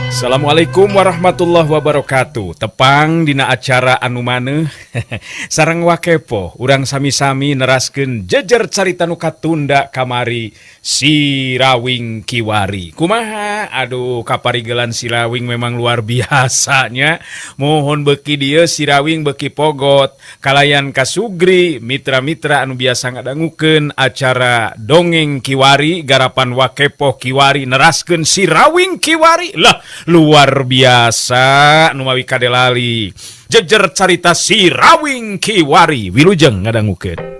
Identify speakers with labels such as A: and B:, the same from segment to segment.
A: Assalamualaikum warahmatullahi wabarakatuh. Tepang dina acara anu maneuh sareng Wakepoh, urang sami-sami neraskeun jejer carita nu katunda kamari, Sirawing Kiwari. Kumaha? Aduh, kaparigelan Sirawing memang luar biasanya. Mohon beki dieu Sirawing beki pogot kalayan kasugri mitra-mitra anu biasa ngadangukeun acara Dongeng Kiwari garapan Wakepoh Kiwari, neraskeun Sirawing Kiwari lah, luar biasa. Nu mawi kadelali jejer carita Sirawing Kiwari, wilujeng ngadangukeun.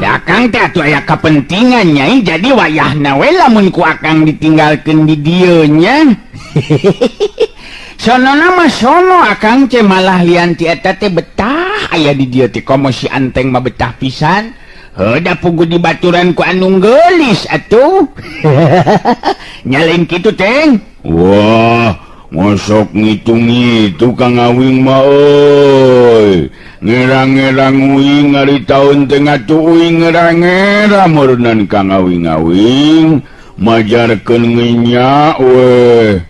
B: Akang teh atuh aya kepentingan, Nyai, jadi wayahna we lamun ku akang ditinggalkeun di dieu nya. Sono nama sono akang teh malah lian ti eta teh betah aya di dieu teh, komo si Anteng mah betah pisan. Heuh, da pugu dibaturan ku anu geulis atuh. Nyalain kitu, Teng.
C: Wah, ngosok ngitung itu Kang Awing mah euy. Ngerang-ngerang uing ari taun tengah tuh uing ngerang-ngerang meureunnan Kang Awing-awing majarkeun ngenyak weh.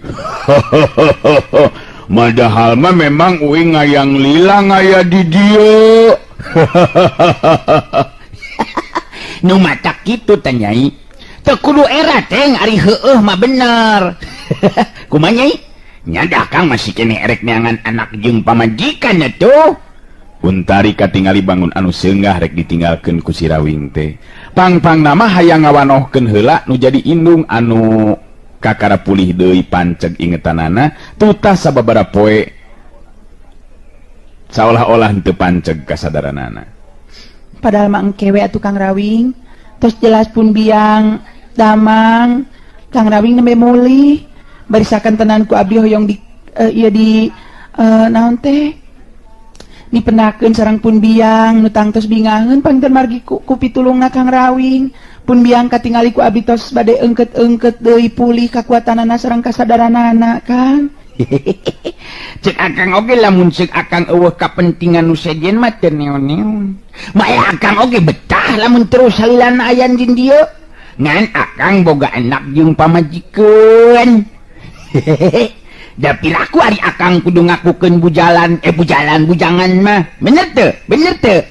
C: Padahal mah memang uing ngayang lila aya di dieu.
B: Nu matak kitu teh, Nyai. Teu kudu era, Teng, ari heueuh mah bener. Kumaha, Nyai? Nya da Akang masih keneh erek neangan anak jeung pamajikan atuh.
C: Untari katingali bangun anu seunggah rek ditinggalkeun ku Sirawing teh. Pang-pang nama hayang ngawanohkeun heula nu jadi indung anu kakara pulih deui panceg ingetanana tutas sababaraha poe saolah-olah henteu panceg kasadaranana.
D: Padahal mah engke we atuh, Kang Rawing. Tos jelas pun biang damang Kang Rawing nembe mulih. Barisakan tenan ku abdi hoyong di ieu di naon teh dipendakeun sareng pun biang nu tangtos bingaheun pangten margi ku pitulungna Kang Rawing. Pun biang katingali ku abdi tos bade engket-engket deui pulih kakuatanana sareng kasadaranana, Kang.
B: Cek akang oge lamun cek akang eueuh kapentingan nu sejen mah teu neon-neon. Maya akang oge betah lamun terus salilana aya di dieu. Ngan akang boga anak jeung pamajikan. Da piraku ari akang kudu ngakukeun bujalan, bujalan bujangan mah. Bener teu? Bener teu?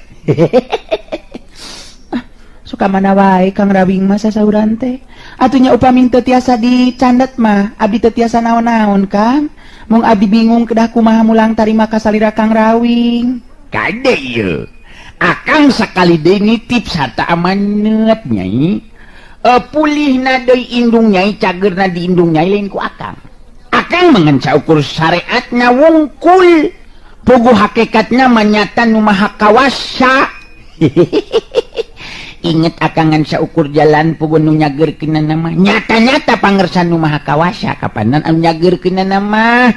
D: Ah, suka mana wae Kang Rawing mah sasauran teh. Atunya upami teu tiasa dicandet mah, abdi teu tiasa naon-naon, Kang. Mung abdi bingung kedah kumaha mulang tarima kasalira Kang Rawing.
B: Kade ieu. Akang sakali deui nitip sarta amanat, Nyai. Pulihna deui indung Nyai, cageurna di indung Nyai lain ku akang. Akang mengen saukur syariatna wungkul. Puguh hakikatna manyata nu maha kawasa. Inget akang ngan saukur jalan puguh nu nyageurkeunna mah. Nyata-nyata pangersa nu maha kawasa kapanan anu nyageurkeunna mah.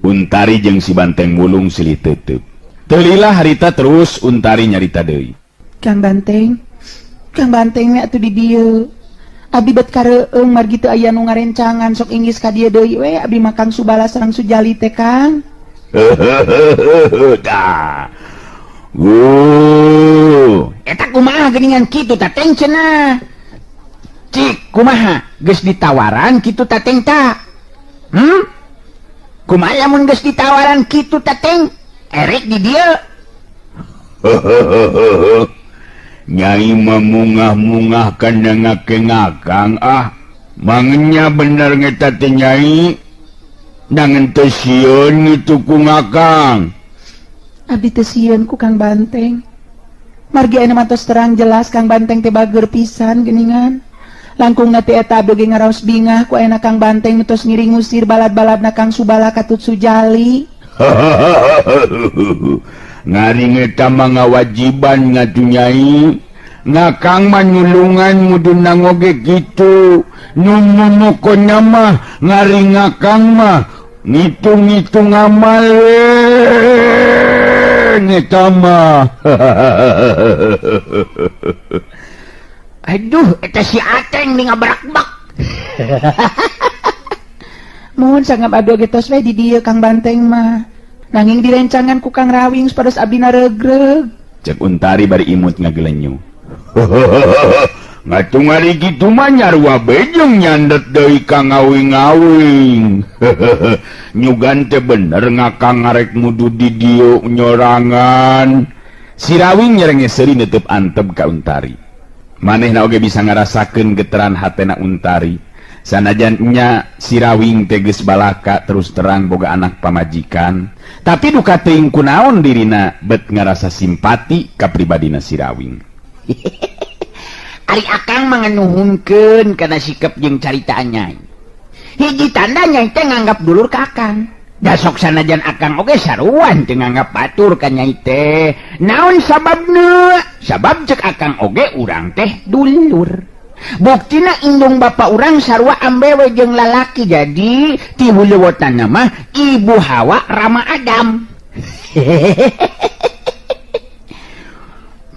C: Untari jeung si Banteng Wulung silih teuteub. Teu lila harita terus Untari nyarita deui.
D: Kang Banteng, Kang Banteng we atuh di dieu. Abdi bet kareueung margi teu aya nu ngarencangan sok inggis ka dieu deui we abdi mah Kang Subala sareng Sujali teh, Kang.
C: Tah. Wuh.
B: Eta kumaha geuningan kitu ta, Teng, cenah. Cik kumaha geus ditawaran kitu ta, Teng, ta? Hmm? Kumaha lamun geus ditawaran kitu ta, Teng? Erek di dieu.
C: Nyai memungah-mungah kana ngake-ngakang ah. Mangenya bener ngeta teh Nyai. Nangen teu sieun ngitu ku ngakang.
D: Abdi teu sieun ku Kang Banteng. Margi ayeuna mah tos terang jelas Kang Banteng teh bager pisan geuningan. Langkungna teh eta abdi ge ngaraos bingah ku ayeuna Kang Banteng nu tos ngiring ngusir balad-baladna Kang Subala katut Sujali.
C: Ngari ngeta mah ngawajiban ngatu Nyai.
B: Ngakang mah nyulungan muduna oge kitu. Nu momokona mah ngari ngakang mah ngitung-ngitung amal we eta mah. Aduh, eta si Ateng nih ngabrakbak.
D: Mohon sangat abdi oge tos we di dieu Kang Banteng mah. Nanging direncangan ku Kang Rawing supados abdi naregreg.
C: Cek Untari bari imut ngagelenyu.
B: Ngatung ari kitu mah nyarua bejeng nyandet deui ka ngawing-ngawing. Nyugan teh bener ngakang ngarek mudu di dieu nyorangan.
C: Si Rawing nyerenge seuri neuteub antep ka Untari. Manehna oge bisa ngarasakeun geteran hatena Untari. Sanajan nya si Rawing teh geus balaka terus terang boga anak pamajikan, tapi duka teuing kunaon dirina bet ngarasa simpati ka pribadina si Rawing.
B: Ari akang manganuhunkeun kana sikap jeung caritaan nyai. Hiji tanda nyai teh nganggap dulur ka akang. Da sok sanajan akang oge saruan teu nganggap batur ka nyai teh. Naon sababna? Sabab cek akang oge urang teh dulur. Buktina indung bapa urang sarua ambewe jeung lalaki, jadi ti huluwotanna mah ibu Hawa Rama Adam.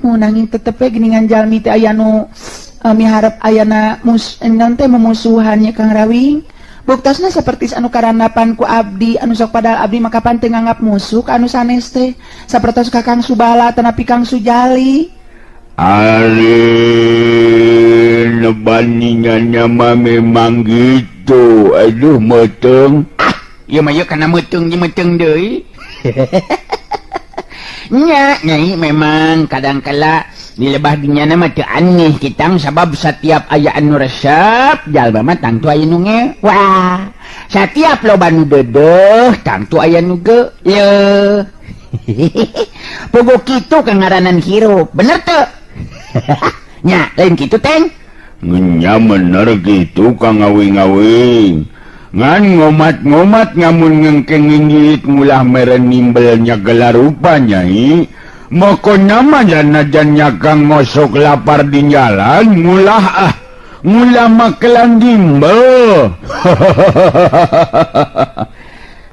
D: Mu nanging tetep we geuningan jalmi teh aya nu miharep ayana naon teh memusuhannya Kang Rawing. Buktosna saperti anu karanapan ku abdi anu sok padahal abdi mah kapan teu nganggap musuh ka anu sanes teh. Sapertos ka Kang Subala tanapi Kang Sujali.
B: Ari nebaninya mah memang gitu. Aduh meuteung. Ah, ieu mah ieu kana meuteung jeung meuteung deui. Nya, nyai memang kadangkala di lebah dinyana mah teu aneh kitang sabab setiap aya anu resep jalma mah tangtu aya nu ngewa. Setiap loba nu deudeuh tangtu aya nu geuleuh. Puguh kitu kangaranan hirup, bener teu? Nya, lain kitu teng? Nya bener kitu Kang Ngawing-ngawing. Ngan ngomat-ngomat ngamun ngengkeng nginggit ngulah meren nimbelnya gelar rupa nyai. Mokona mah janajan nyakang ngosok lapar di jalan ngulah ah ngulah makelan dimbel.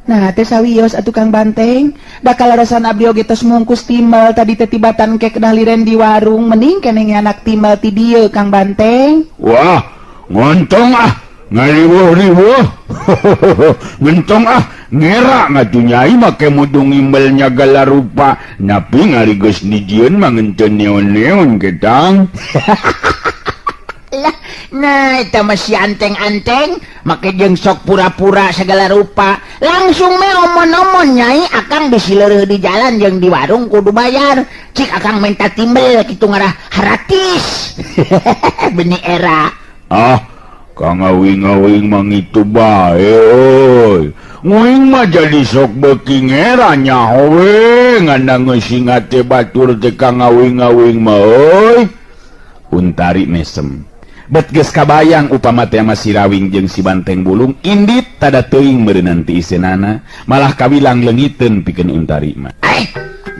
D: Nah teh sawios atuh Kang Banteng, da kalarasan abdi oge tos mungkus timbel tadi teh tibatan ke kedah liren di warung, mending keneh anak timbel ti dieu Kang Banteng.
B: Wah, ngontong ah. Ngariwuh-riwuh. Ngentong ah, ngera ngatuh nyai make mudung imbelnya gala rupa. Napi ngari geus dijieun mah ngeunteun neon-neon ketang.
E: Lah, nah eta mah si anteng-anteng make jeung sok pura-pura segala rupa. Langsung me omon-omon nyai akang bisi leureih di jalan jeung di warung kudu bayar. Cik akang minta timbel kitu ngarah haratis. Benih era.
B: Ah, Kang Awing-awing mangitu bae euy. Nguing mah jadi sok beuki ngera nyaho we ngandang singa teh batur teh Kang Awing-awing mah euy.
C: Untari mesem. Bet geus kabayang upama teh mah si Rawing jeung si Banteng Bulung indit tada teuing meureunnan ti iseunana, malah kawilang leungiteun pikeun Untari mah.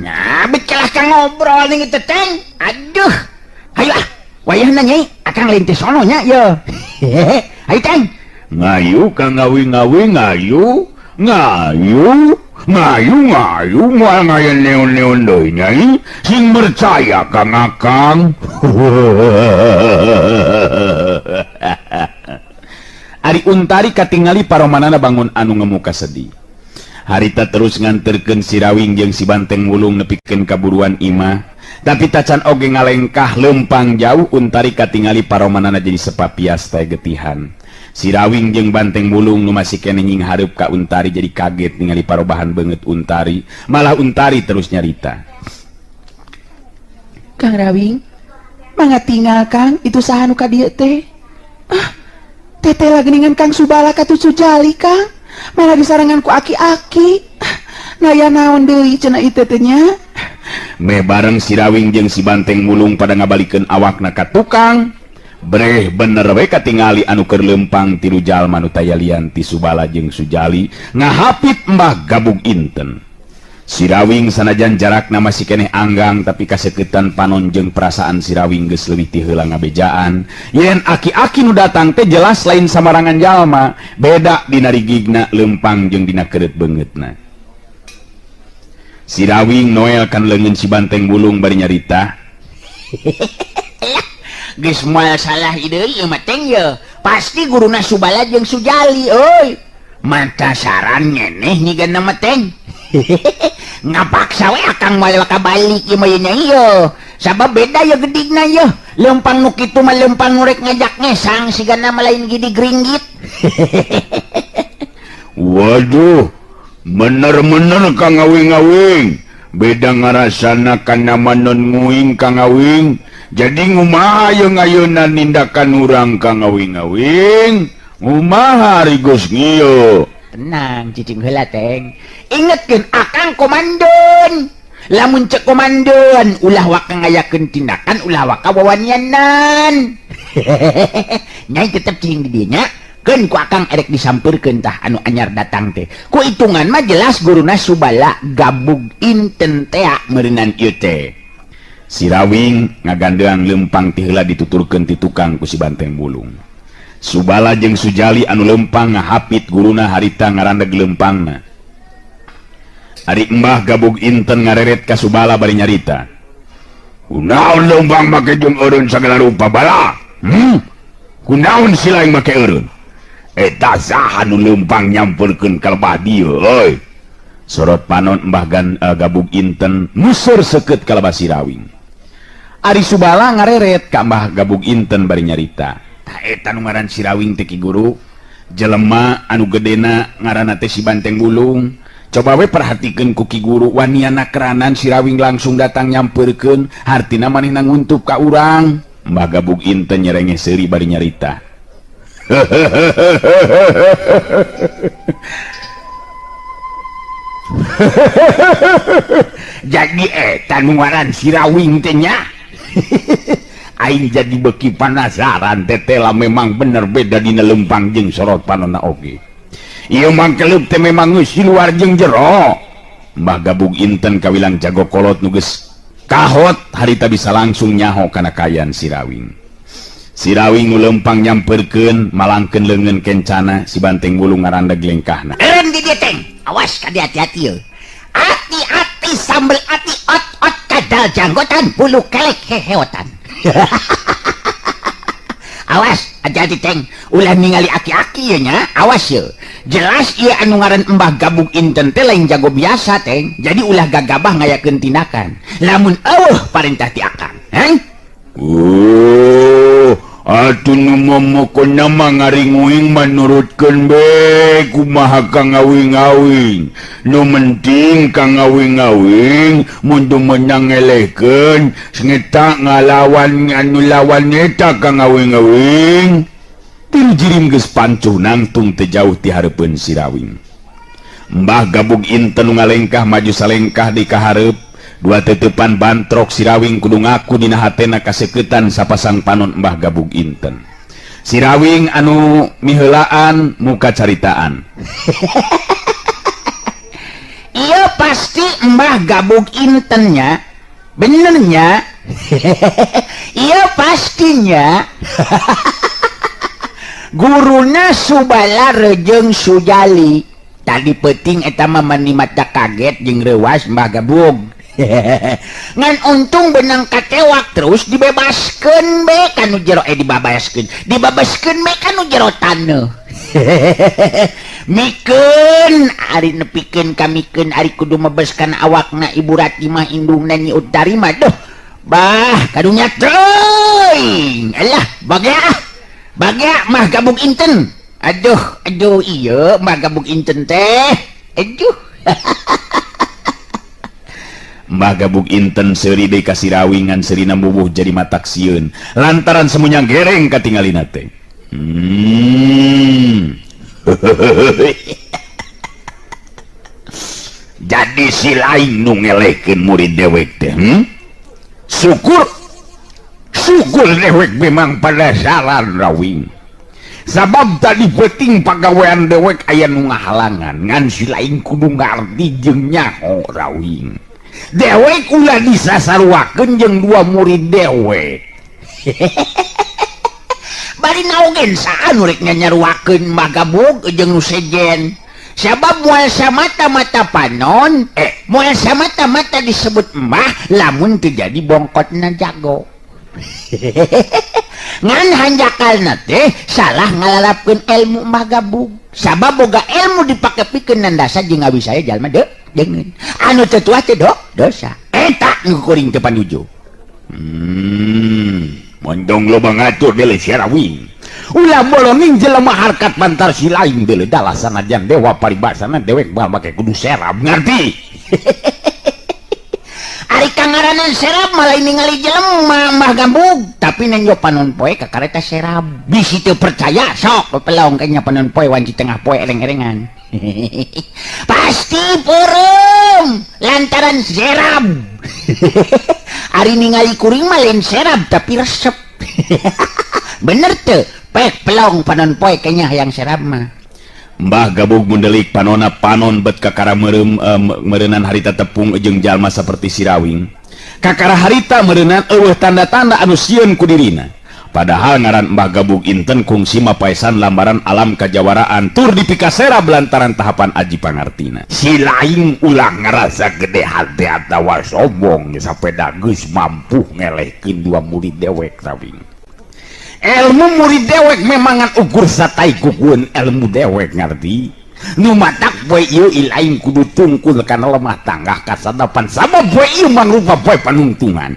E: Nah, bet kalah ka ngobrol ning teh teng. Aduh. Hayu ah, wayahna nyai akang lain teh sono nya ye. Hayu teng.
B: Ngayu Kang Awing-awing ngayu. Ngayu, ngayu, ngayu, moal ngayen neon-neon deui nyai. Sing percaya Kang Akang.
C: Ari Untari katingali paromanana bangun anu ngemuka sedih. Harita terus nganterkeun si Rawing jeung si Banteng Wulung nepikeun kaburuan imah. Tapi tacan oge ngalengkah lempang jauh Untari katingali paromanana jadi sepapias teh getihan. Si Rawing jeung Banteng Wulung nu masih keneh nyinghareup ka Untari jadi kaget ningali parobahan beungeut Untari. Malah Untari terus nyarita.
D: Kang Rawing, mangga tinggal Kang, itu saha nu ka dieu teh? Ah, teteh lagi dengan Kang Subala ka Sujali Kang. Malah disarangan ku aki-aki. Nah ya naon deui cenah ieu teh nya.
C: Meh bareng si Rawing jeung si Banteng Wulung pada ngabalikeun awakna ka tukang. Breh bener we katingali anu keur leumpang tilu jalma nu tayalian ti Subala jeung Sujali ngahapit Mbah Gabug Inten. Sirawing sanajan jarakna masih keneh anggang tapi kaseketan panon jeung perasaan Sirawing geus leuwih ti heula ngabejaan yen aki-aki nu datang teh jelas lain samarangan jalma, beda dina rigigna lempang jeung dina keureut beungeutna. Sirawing noel kan leungeun si Banteng Bulung bari nyarita.
B: Geus moal salah deui ieu mah teng ye. Pasti guruna Subala jeung Sujali euy. Mata saran ngeneh nyigana mah teng. Ngapaksa we akang moal balik ieu mah nya ieu. Sabab beda ye gedigna ye. Lempang nu kitu mah lempang nu rek ngajak ngesang sigana mah lain gidi gringgit.
C: Waduh, bener-bener Kang Awing-awing. Beda ngarasana kana manon nguing Kang Awing. Jadi ngumaha yeung ayeuna nindakan urang Kang Awing-awing? Ngumaha ari geus ngieu?
B: Tenang cicing heula teng. Ingetkeun akang komandan. Lamun cek komandan ulah waka ngayakeun tindakan ulah waka wawanianan. Nyai tetep cicing di dieu nya. Keun ku akang erek disampeurkeun tah anu anyar datang teh. Ku hitungan mah jelas guruna Subala gabug inten tea
C: meureunan ieu teh. Sirawing ngagandeang lempang ti heula dituturkeun ti tukang ku si Banteng Bulung. Subala jeung Sujali anu lempang ngahapit guruna harita ngarandeg lempangna. Ari Mbah Gabug Inten ngareret ka Subala bari nyarita. Kunaon lempang make jeung eureun sagala rupa bala? Kunaon si lain make eureun? Eta saha nu lempang nyampeurkeun ka lebah dieu euy? Sorot panon Mbah Gabug Inten museur seukeut ka lebah Sirawing. Ari Subala ngareret ka Mbah Gabug Inten bari nyarita. Tah eta nu ngaran Sirawing teh Ki Guru, jelema anu gedena ngaranna teh si Banteng Bulung. Coba we perhatikeun ku Ki Guru waniana keranan Sirawing langsung datang nyampeurkeun, hartina manehna nguntup ka urang. Mbah Gabug Inten nyerengeh seuri bari nyarita.
B: Jadi eta nu ngaran Sirawing teh nya.
C: Aing jadi beki panasaran tetela memang bener beda dina lempang jeung sorot panonna oge. Ieu mangkeleup teh memang geus di luar jeung jero. Mbah Gabug Inten kawilang jago kolot nu geus kahot harita bisa langsung nyaho kana kayan Sirawing. Sirawing nu lempang nyampeurkeun malangkeun leungeun kencana si Banteng Bulung ngarandeg lengkahna.
E: Eureun di dieu teng. Awas ka hati-hati ye. Hati-hati sambel ati ot-ot kadal janggotan bulu kelek heheotan. Awas hati-hati teng, ulah ningali aki-aki ye nya, awas ye. Jelas ieu anu ngaran Mbah Gabug Inten teh lain jago biasa teng. Jadi ulah gagabah ngayakeun tindakan. Lamun eueuh parentah ti akang. Heng?
C: Oh, atuh nu momokona mah ngaringuing manurutkeun be kumaha Kang Awing-awing. Nu penting Kang Awing-awing mun teu meunang ngelehkeun sengeta ngalawan anu lawan eta Kang Awing-awing. Tilu jirim geus pancuh nangtung teu jauh ti hareupeun Sirawing. Mbah Gabug Inten nu ngalengkah maju salengkah di kahareup. Dua tetepan bantrok Sirawing kudu ngaku dina hatena kaseketan sapasang panon Mbah Gabug Inten. Sirawing anu miheulaan muka caritaan.
B: Iya pasti Mbah Gabug Intennya, benernya. Iya pastinya. Guruna Subala jeung Sujali. Tadi peuting eta mah mani mata kaget jeung reuas Mbah Gabug. Ngan untung benang katewak terus dibebaskeun be kanu jero dibabaskeun. Dibabaskeun be kanu jero taneuh. Mikeun ari nepikeun kamikeun ari kudu mebeskan awakna Ibu Rati mah indungna Nyi Utari mah duh. Bah kadunya teuing. Alah bagea ah. Bagea Mbah Gabug Inten. Aduh aduh ieu Mbah Gabug Inten teh. Aduh.
C: Mbah Gabug Inten seuri deui ka Sirawing ngan seurina bubuh jadi matak sieun lantaran semuanya gereng katingalina teh. Jadi si lain nu ngelehkeun murid dewek teh. Syukur syukur dewek memang penasaran Rawing.
B: Sabab tadi penting pagawean dewek aya nu ngahalangan ngan si lain kudu ngarti jeung nyaho Rawing. Dewek ulah disasaruakeun jeung dua murid dewek. Bari naogen saha nu rek nyanyaruakeun Mbah Gabug jeung nu sejen. Sabab moal samata-mata panon, moal samata-mata disebut mbah lamun teu jadi bongkotna jago. Ngan hanjakalna teh salah ngalalapkeun ilmu Mbah Gabug. Sabab boga ilmu dipake pikeun nandasa jeung ngawisaya jalma deungeun. Anu teu tuah teh dosa. Eta nu kuring teu panuju.
C: Mondong loba ngatur deuleu si Rawing. Ulah bolonging jelema harkat bantar si lain deuleu dalah sanajan dewa paribasana dewek moal make kudu serab ngarti.
E: Ari kangaranan serab malah ningali jelema Mbah Gabug, tapi nenjo panon poe ka kareta serab. Bisi teu percaya sok pelong kayaknya panon poe wanci tengah poe ereng-erengan. Pasti peureum lantaran serab. Ari ningali kuring mah lain serab tapi resep. Bener teu? Pek pelong panon poe kayaknya hayang serab mah.
C: Mbah Gabug mundelik panona panon bet kakara meureum meureunnan harita tepung jeung jalma saperti si Rawing. Kakara harita meureunnan eueuh tanda-tanda anu sieun ku dirina. Padahal ngaran Mbah Gabug inten kungsi mapaesan lambaran alam kajawaraan tur dipikaserab lantaran tahapan aji pangartina.
B: Si lain ulah ngarasa gede hati atawa sombong sapeda geus mampu ngelehkeun dua murid dewek Rawing. Ilmu murid dewek memangan ukur satai kukuan ilmu dewek ngerti. Nu matak poe ieu lain kudu tungkul kana lemah tanggah kasadapan sabab poe ieu mangrupa poe panungtungan.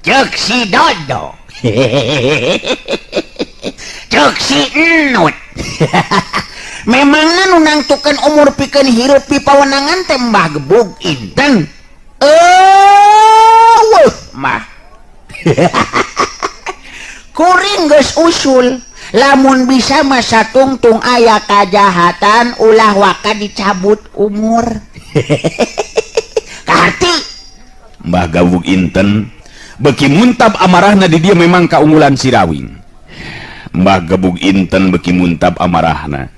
E: Ceuk si Dodo. Ceuk si Enut. Memangna nu nangtukeun umur pikeun hirup pipawenangan teh Mbah Gebug inten. Eueuh mah. Kuring geus usul lamun bisa masa tungtung aya kajahatan ulah waka dicabut umur. Kaharti
C: Mbah Gabug inten beki muntab amarahna di dia memang kaunggulan si Rawing. Mbah Gabug inten beki muntab amarahna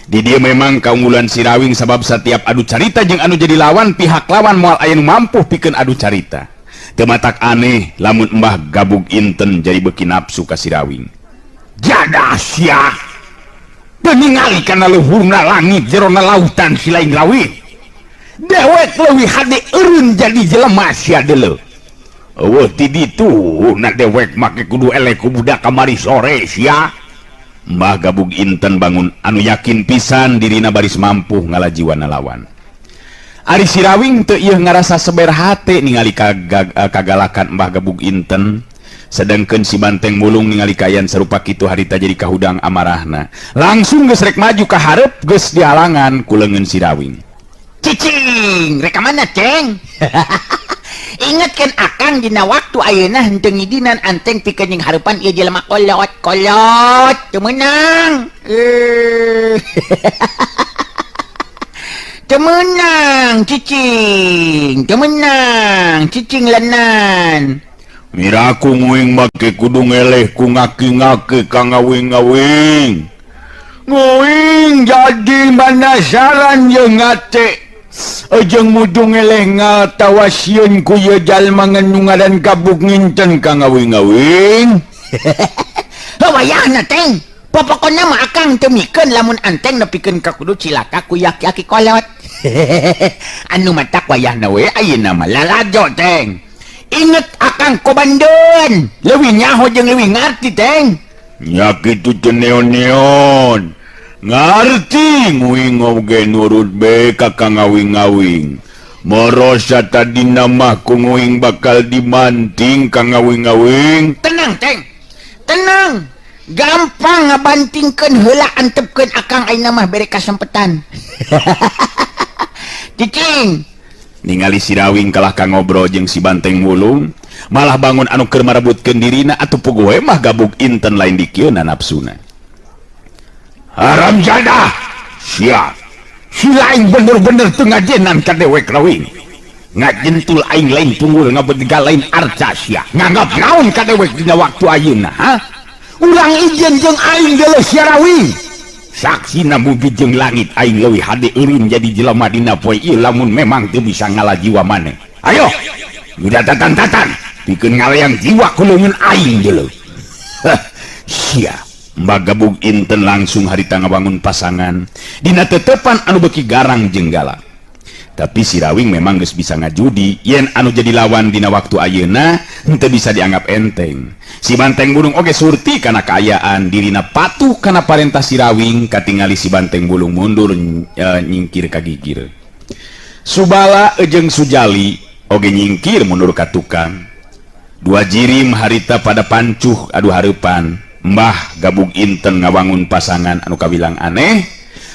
C: di dia memang kaunggulan si Rawing sabab setiap adu carita jeung anu jadi lawan pihak lawan moal aya nu mampu pikeun adu carita. Teu matak aneh lamun Mbah Gabug inten jadi beki nafsu ka si Rawing.
B: Jadah sia. Teu ningali kana luhurna langit jerona lautan si lain Rawing. Dewek leuwih hade eureun jadi jelema sia deuleu. Eueuh ti ditu na dewek make kudu eleh ku budak kamari sore sia.
C: Mbah Gabug inten bangun anu yakin pisan dirina baris mampu ngalajiwana lawan. Ari si Rawing teu ieu ngarasa seber hate ningali kagalakan Mbah Gabug inten. Sedangkeun si Banteng Mulung ningali kaayaan sarupa kitu harita jadi kahudang amarahna. Langsung geus rek maju ka hareup geus dihalangan ku leungeun si Rawing.
E: Cicing, rek ka mana, Ceng? Ingatkeun akang dina waktu ayeuna henteu ngidinan anteng pikeun jeung hareupan ieu jelema kolot-kolot teu meunang. Teu meunang cicing, teu meunang cicing lenan.
C: Miraku nguing make kudu ngeleh ku ngaki-ngaki ka ngawing-ngawing.
B: Nguing jadi manasaran jeung ngate. Ejeng mudung ngeleh ngatawa sieun ku ieu jalma nu ngaran Gabug nginten ka ngawing-ngawing.
E: Wayahna teng. Popokona mah akang teu mikeun lamun anteng nepikeun ka kudu cilaka ku yaki-yaki kolot. Anu matak wayahna we ayeuna mah lalajo teng. Inget akang kobandeun, leuwih nyaho jeung leuwih ngarti teng.
C: Nya kitu teu neon-neon. Ngarti nguing oge nurut be ka ngawing-ngawing. Morosa tadina mah ku nguing bakal dimanting ka ngawing-ngawing.
E: Tenang teng. Tenang. Gampang ngabantingkeun heula antepkeun akang ayeuna mah bere kasempetan. Cicing.
C: Ningali si Rawing kalah ka ngobrol jeung si Banteng Mulung, malah bangun anu keur marebutkeun dirina atuh puguh we mah Gabug inten lain dikieuna nafsuna.
B: Haram jadah. Sia. Si lain bener-bener teu ngajenan ka dewek Rawing. Ngajentul aing lain tunggul ngabediga lain arca sia. Nganggap naon ka dewek dina waktu ayeuna, ha? Urang ijen jeung aing geuleuh sia Rawing. Saksina bumi jeung langit aing leuwih hade eureun jadi jelema dina poe ieu lamun memang teu bisa ngalah jiwa maneh. Ayo, udah tatan-tatan pikeun ngalayang jiwa ku leungeun aing geuleuh. Sia Mbah Gabug Inten langsung harita ngabangun pasangan dina tetepan anu beuki garang jeung galak. Tapi si Rawing memang geus bisa ngajudi yen anu jadi lawan dina waktu ayeuna henteu bisa dianggap enteng. Si Banteng Bulung oge surti kana kaayaan dirina patuh kana parentah si Rawing katingali si Banteng Bulung mundur nyingkir ka gigir. Subala jeung Sujali oge nyingkir mundur ka tukang. Dua jirim harita pada pancuh adu hareupan. Mbah Gabug Inten ngawangun pasangan anu kawilang aneh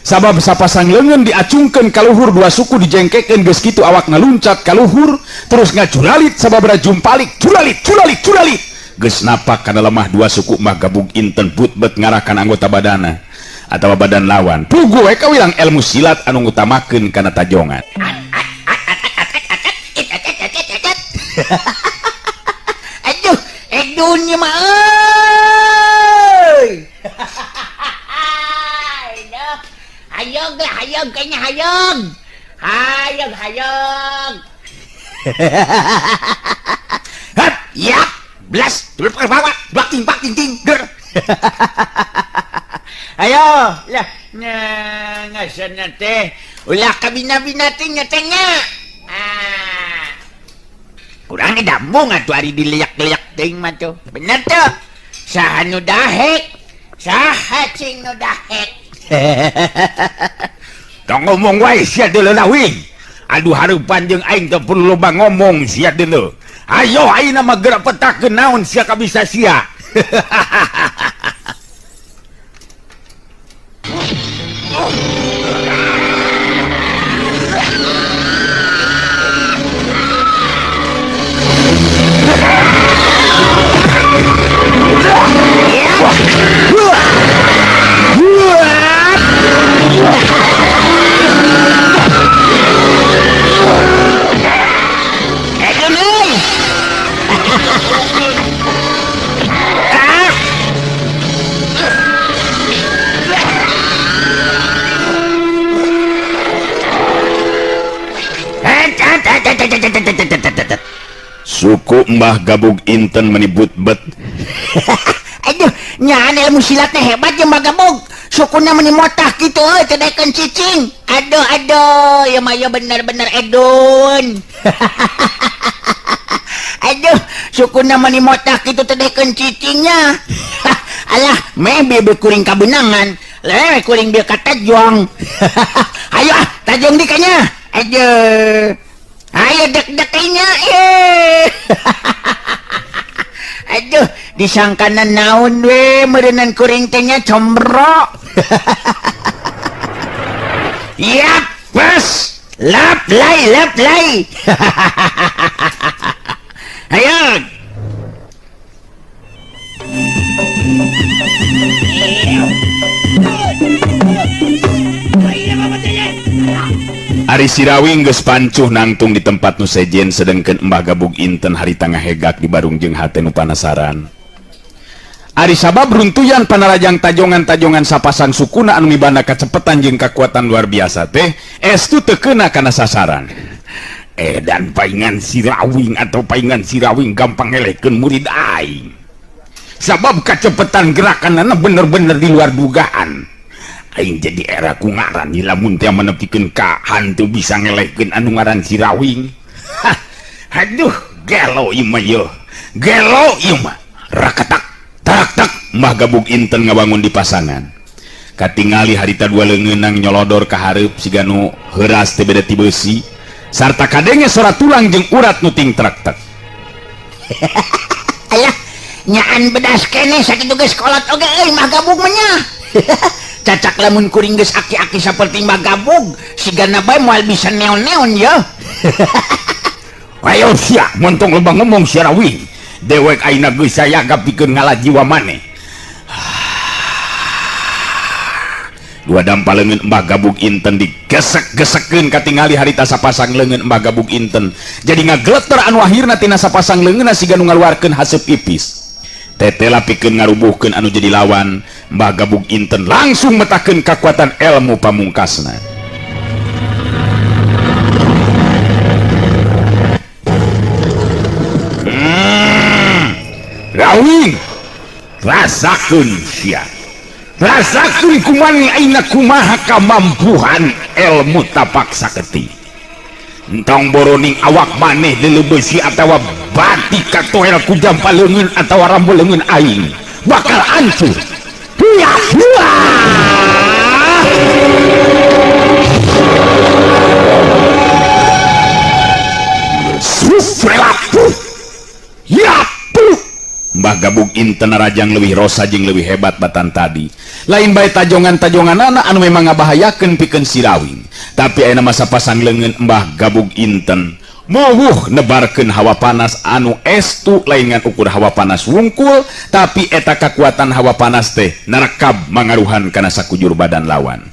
B: sabab sapasang leungeun diacungkeun ka luhur dua suku dijengkekeun geus kitu awak ngaluncat ka luhur terus ngacuralit sababra jumpalik curalit curalit curalit geus napak kana lemah dua suku Mbah Gabug Inten putbet ngarahkan anggota badana atawa badan lawan puguh we kawilang ilmu silat anu ngutamakeun kana tajongan.
E: Aduh, dunya mah euy. Hayog lah, hayog kayaknya hayog. Hayog, hayog.
B: Hap, yap, blas, bawa, bak ting bak ting ting, ger.
E: Ayo, lah, ngasana teh. Ulah kabina-bina teh nya teh nya. Ah.
B: Urang dambung atuh ari dileak-leak teuing mah tuh.
E: Bener tuh. Saha nu dahek? Saha cing nu dahek?
B: Tong ngomong wae sia deuleu Rawing. Aduh hareupan jeung aing teu perlu loba ngomong sia deuleu. Ayo ayeuna mah geura petakeun naon sia kabisa sia.
C: Suku Mbah Gabug Inten menibut bet.
E: Aduh, nyaan ilmu silatnya hebat ya Mbah Gabug. Sukuna meni motah gitu euy, teu daekeun cicing. Aduh, aduh, ya mah ya bener-bener edun. Aduh, sukuna meni motah kitu teu daekeun cicingnya. Alah, meh bieu kuring kabeunangan. Leh kuring bieu katajong. Ayo ah, tajong di kanya. Aduh. Ayo dek-deknya eh. Aduh, disangkana naon we meureunnan kuring teh nya combro.
B: Yap, bes. Lap lai lap lai. Ayo.
C: Ari Sirawing geus pancuh nangtung di tempat nu sejen sedengkeun Mbah Gabug Inten harita ngahegak di barung jeung hate nu panasaran. Ari sabab runtuyan panarajang tajongan-tajongan sapasang sukuna anu mibanda kacepetan jeung kakuatan luar biasa teh estu teu keuna kana sasaran.
B: Dan paingan Sirawing atau paingan Sirawing gampang ngelekeun murid aing. Sabab kacepetan gerakanana bener-bener di luar dugaan. Aing jadi era ku ngaran lamun teh menepikeun ka hantu bisa ngelehkeun anu ngaran Sirawing. Hah, aduh, gelo ieu mah yeuh. Gelo ieu mah.
C: Rakatak, tarak tak Mbah Gabug Inten ngabangun di pasangan. Katingali harita dua leungeunang nyolodor ka hareup siga nu heuras teh beda ti beusi. Sarta kadenge sora tulang jeung urat nu ting trak-tek.
E: Alah, nyaan bedas keneh sakitu geus kolot oge euy Mbah Gabug mah nya.
B: Cacak lamun kuring geus aki-aki saperti Mbah Gabug sigana bae moal bisa neon-neon ya. Ayo sia montong loba ngomong sia Rawing. Dewek ayeuna geus sayagap pikeun ngalah jiwa maneh.
C: Dua dampa leungeun Mbah Gabug Inten digesek-gesekkeun katingali harita sapasang leungeun Mbah Gabug Inten. Jadi ngagleter anu akhirna tina sapasang leungeunna siga nu ngaluarkeun haseup ipis. Tetela pikeun ngarubuhkeun anu jadi lawan, Mbah Gabug Inten langsung metakeun kakuatan ilmu pamungkasna. Rawing, rasakeun sia. Rasakeun kumani aina kumaha kamampuhan ilmu tapak saketi. Entong boroning awak maneh leuleuh besi atawa bati katoel ku jampa leungeun atawa rambu leungeun aing bakal hancur. Mbah Gabug Inten rajang leuwih rosa jeung leuwih hebat batan tadi. Lain bae tajongan-tajonganana anu memang ngabahayakeun pikeun Sirawing. Tapi ayeuna masa pasang leungeun Mbah Gabug Inten mowuh nebarkeun hawa panas anu estu lain ngan ukur hawa panas wungkul, tapi eta kakuatan hawa panas teh narekab mangaruhan kana sakujur badan lawan.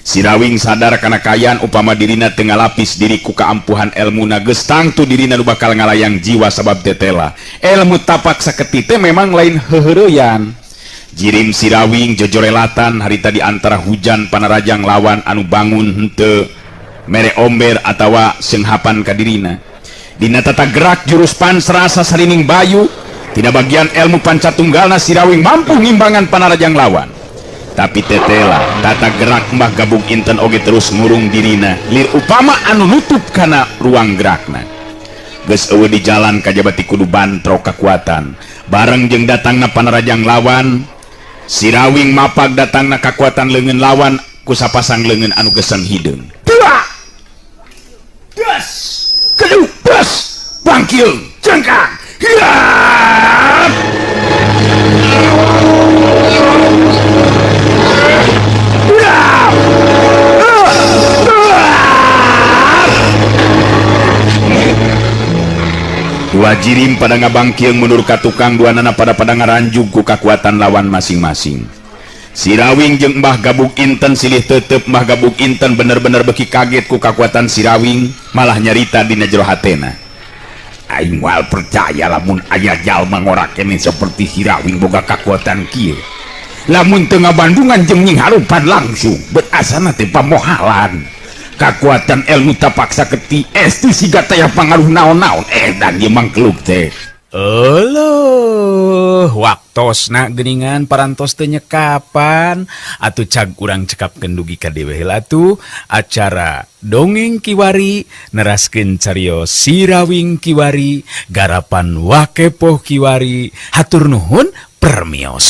C: Sirawing sadar kana kaayaan upama dirina teu ngalapis diri ku kaampuhan elmuna geus tangtu dirina nu bakal ngalayang jiwa sabab tetela. Elmu tapak saketi teh memang lain heuheureyan. Jirim Sirawing jojorelatan harita di antara hujan panarajang lawan anu bangun henteu mere omber atawa seunghapan ka dirina. Dina tata gerak jurus pansrasa sarining bayu, tina bagian elmu pancatunggalna Sirawing mampu ngimbangan panarajang lawan. Tapi tetela tata gerak Mbah Gabug Inten oge terus ngurung dirina lir upama anu nutup kana ruang gerakna. Geus eueuh di jalan kajabati kudu bantrok kakuatan. Bareng jeung datangna panarajang lawan, Sirawing mapag datangna kakuatan leungeun lawan ku sapasang leungeun anu geseng hideung. Dua. Das. Kedua, das. Bangkil, jengkang. Hiap. Dua jirim pada ngabangkieng mundur ka tukang, dua nana pada pada ngaranjug ku kakuatan lawan masing-masing. Sirawing jeung Mbah Gabug Inten silih tetep. Mbah Gabug Inten bener-bener beki kaget ku kakuatan Sirawing, malah nyarita dina jero hatena. Aing moal percaya lamun aya jalma ngorak keneh seperti Sirawing boga kakuatan kieu. Lamun teu ngabandungan jeung nying harupan langsung, bet asana teh pamohalan. Kakuatan ilmu tapak saketi estu siga taya pangaruh naon-naon dan ieu mangkeluk teh.
A: Euleuh, waktosna geuningan parantos teu nyekapan atuh cag urang cekapkeun dugi ka dewe heula atuh acara dongeng kiwari neraskeun carios Sirawing kiwari garapan Wakepoh kiwari. Hatur nuhun permios.